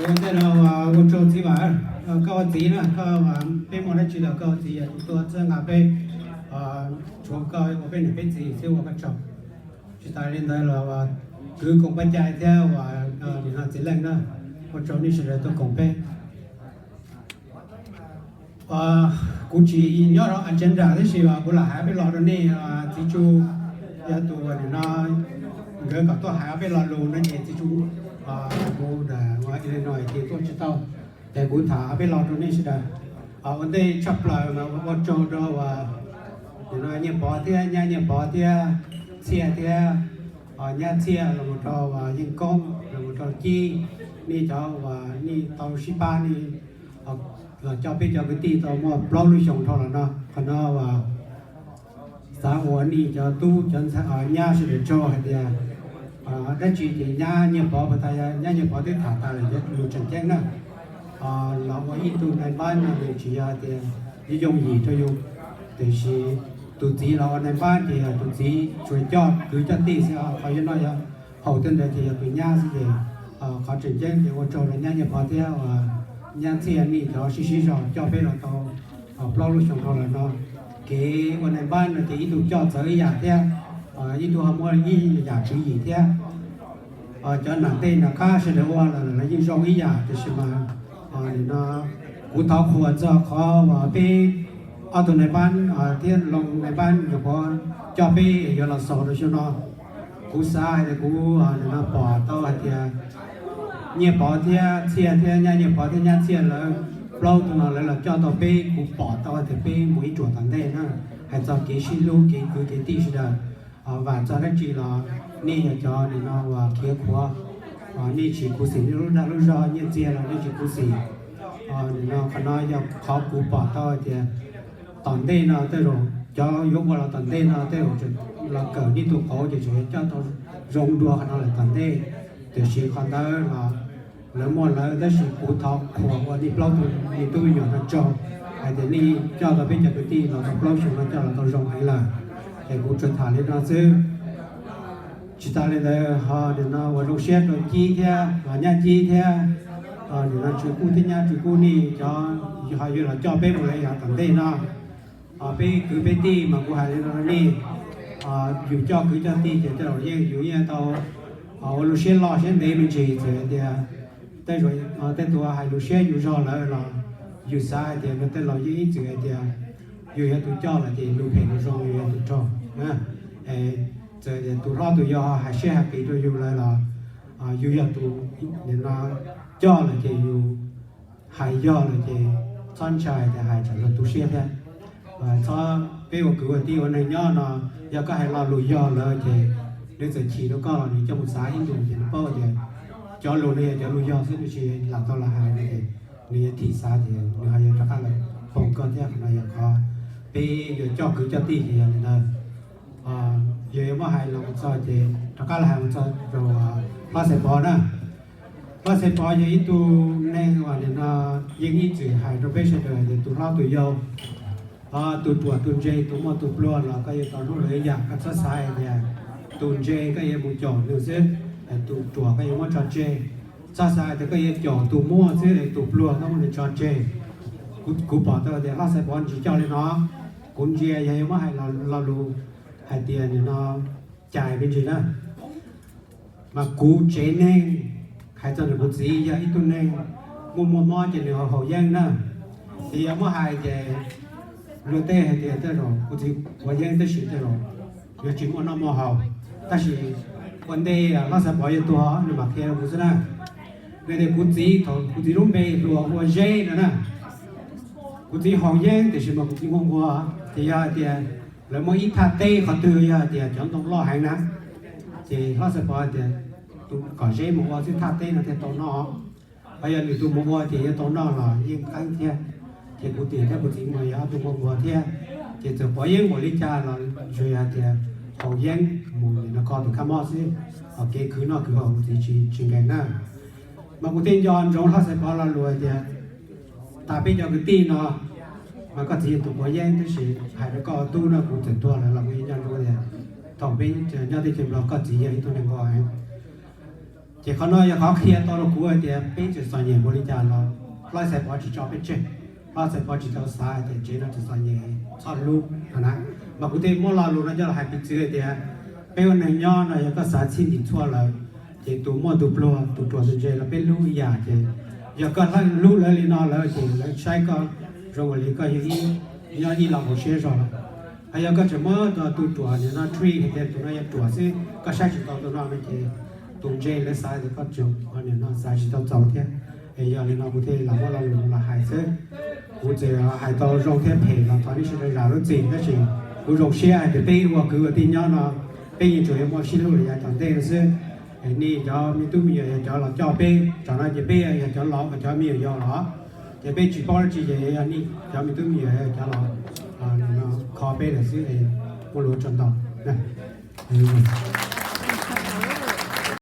Ua ntej no ua tsaug txiv Vam, koj ua txiv na, koj, peb muaj dab tsi los koj ua txiv, tuaj txhawb nqa peb, tshuav koj ua peb niam peb txiv xwb, ua koj tsaug. Tsis tas li ntawd los kwv Koom Paj Cai thiab ua, nim no txiv Leej na, ua tsaug nej sawv daws tuaj koom peb. Kuv tsis nyob rau agenda tab sis kuv lam hais ob peb lo rau nej. Txiv Tsu yog tus nim no nkawd kom tuaj hais ob peb lo lus no ces Txiv Tsu, kuv Illinois ces tuaj tsis tau, ces kuv tham ob peb lo rau nej sawv daws. Ua ntej tshaj plaws mas ua tsaug rau nim no Nyiaj Pov thiab nyab Nyiaj Pov thiab Txhiaj thiab nyab Txhiaj los mus rau Yeej Koob los mus rau Cib, nej cov uas nej tau sib pab nej los coj peb cov kwv tij tau muaj plaub lub xyoo dhau los no. Qhov no uas xav ua nej cov tub cov ntxhais nyab sawv daws tsaug hais tias dab tsi ces nyab Nyiaj Pov puas tas, yog nyab Nyiaj Pov twb tham tas lawm ces lus tseem ceeb na, los ua ib tug nai npab no nws tsis yog tias yooj yim rau yus, tiam sis tus txiv los ua nai npab ces yog tus txiv tsuas coj kwv coj tij xwb, qhov yuav noj yog haus tej ntawd ces yog tus nyab xwb ces qhov tseem ceeb ces ua tsaug rau nyab Nyiaj Pov thiab nyab Txhiaj nej cov sib sib zog coj peb los tau plaub lub xyoo dhau los no. Kev ua nai npab no ces ib tug coj txawv ib yam thiab, ib tug ho muaj ib yam tswv yim thiab. Cov nam tej nam qab sawv daws ua los lawv yeej zoo ib yam, tiam sis mas nim no kuv thov qhuas txog qhov uas peb ob tug nai npab thiab Loo nai npab nyuam qhuav coj peb yuav los xaus rau xyoo no. Kuv xav hais tias kuv nim no pom tau hais tias Nyiaj Pov thiab Txhiaj thiab nyab Nyiaj Pov thiab nyab Txhiaj lawv plaub tug no lawv los coj tau peb, kuv pom tau hais tias peb mus ib ruam tom ntej na. Hais txog kev sib hlub kev kwv kev tij sawv daws, vam txog dab tsi los nej yog cov nim no uas khiav khuav, nej tsis khuv xim nej lub dag lub zog, Nyiaj Txiag los nej tsis khuv xim. Nim no qhov no yog qhov kuv pom tau hais tias tom ntej no tej zaum cov yuav ua los tom ntej no tej zaum los kawm nej tus qauv ces tseem yuav coj tau zoo dua qhov no lawm tom ntej. Tiam sis qhov ntawd los lawv muaj lawv, tab sis kuv thov qhuas ua nej plaub tug me tub me nyuam no tsaug hais tias nej coj tau peb cov kwv tij los tau plaub xyoo no coj los tau zoo heev lawm. Es kuv tsuas tham li no xwb. Tsis tas li ntawd ho nim no ua zoo siab rau Cib thiab, nyab Cib thiab, nim no Tswv Kub thiab nyab Tswv Kub nej cov ho yuav los coj peb mus lawm yav tom ntej no. Peb kwv peb tij mas kuv hais li no rau nej, yus coj kwv coj tij ces tej zaum yeej yus yeej tau ua lub siab loj siab ntev me ntsis, txawm hais tias tej zaum tej tus hais lus siab yus zog lawm los yus xav hais tias luag tej laus yeej ib txwm hais tias yus yog tus coj lawm ces lus phem lus zoo yus yog tus raug. Txawm tias tus hlob tus yau hais siab hais qis rau yus lawm los yus yog tus nim no coj lawm ces yus hais yog lawm ces txhob ntshai tias hais tsam luag tu siab thiab. Txhob, peb ua kwv ua tij ua neej nyob no, yog koj hais lo lus yog lawm ces nws txawm chim rau koj los nws coj mus xav ib ntus ces nws paub tias cov lus no yog cov lus yog xwb, nws tsis lam tau los hais no ces nws yuav thim xav ces nws ho yuav rov qab los foom koj thiab. Qhov no yog qhov peb yuav coj kwv coj tij ces yog li ntawd. Yog yuav muab hais los mus txog ces rov qab los hais mus txog rau Hlob Xaiv Pov na. Hlob Xaiv Pov yog ib tug neeg uas nim no yeej ib txwm hais rau peb sawv daws tias tus hlob tus yau, tus ruam tus ntse, tus muaj tus pluag los koj yuav tau hlub lawv ib yam. Koj txhob xav hais tias tus ntse koj yuav mus caum nws xwb, tus ruam koj yuav muab tso tseg. Txhob xav hais tias koj yuav caum tus muaj xwb, tus pluag koj muab nws tso tseg. Kuv pom tau tias Hlob Xaiv Pov tsis coj li no. Kuv ntsia yog yuav muab hais lo lus hais tias nim no cais me ntsis na, mas kuv tsev neeg hais txog nws kuv txiv yog ib tug neeg muaj muaj mob ces nws haus yeeb na. Ces yog muab hais ces luag tej hais tias tej zaum kuv txiv quav yeeb tab sis tej zaum yuav tsis muaj noj muaj haus. Tab sis ua ntej Hlob Xaiv Pov yuav tuag nws mam qhia rau kuv xwb na. Nws tias kuv txiv thaum kuv txiv lub npe hluas ua Zeb no na, kuv txiv haus yeeb tiam sis mas kuv txiv nquag nquag ces yog hais tias lawv muaj ib thaj teb qhov twg yog hais tias cov ntoo loj heev na, ces Hlob Xaiv Pov tias tus kom Zeb mus ua xwb thaj teb no thiaj tau noj. Ho yog lwm tus mus ua ces yuav tau noj los yeej qeeb thiab. Ces kuv txiv thiab kuv txiv mas yog ob tug nquag nquag thiab, ces txawm quav yeeb npaum li cas los tsuas yog hais tias haus yeeb mus nim no kho tus kab mob xwb, ho kev khwv noj khwv haus kuv txiv tsis nkees na. Mas kuv thiaj nco ntsoov Hlob Xaiv Pov lo lus hais tias tas peb cov kwv tij no mas koj txiv yog tus quav yeeb tab sis hais rau koj ua tub no kuv txawm tuag lawm los kuv yeej nco ntsoov tias thaum peb nyob teb chaws Nplog koj txiv yog ib tug neeg nquag heev. Ces qhov no yog qhov qhia tau rau kuv hais tias peb txawm txom nyem npaum li cas los hlob Xaiv Pov tsis tso peb tseg, hlob Xaiv Pov tsis tau xav tias tsev no txawm txom nyem txhob hlub no na. Mas kuv thiaj muab lo lus no coj los hais piv txwv hais tias peb ua neeg nyob no yog koj xav txhij ntim txhua lawm, ces tus muaj tus pluag, tus ruam tus ntse los peb hlub ib yam. Ces yog koj hlub lawv li no lawm ces lawv saib koj zoo li koj yog ib, nyob ib los hauv siab zog lawm. Ho yog koj tseem muab tus ruam nim no treat hais tias tus no yog ruam xwb, koj saib tsis tau tus no no ces tus ntse lawv xav tias koj tseem nim no xav tsis tau txaus thiab. Es yog li no kuv thiaj li los muab lo lus no los hais xwb. Kuv txawm hais tau zoo thiab phem los thov nej sawv daws zam lub txim, tab sis kuv zoo siab hais tias peb ua kwv ua tij nyob no peb yeej tsuas yuav muaj sib hlub li yav tom ntej no xwb. Nej cov me tub me nyuam yog cov los coj peb, tsam no ces peb yog cov laus, cov me nyuam yaus los, ces peb tsis paub dab tsi ces yog nej cov me tub me nyuam yog cov los kho peb lawm xwb. Muaj lus tso ntau.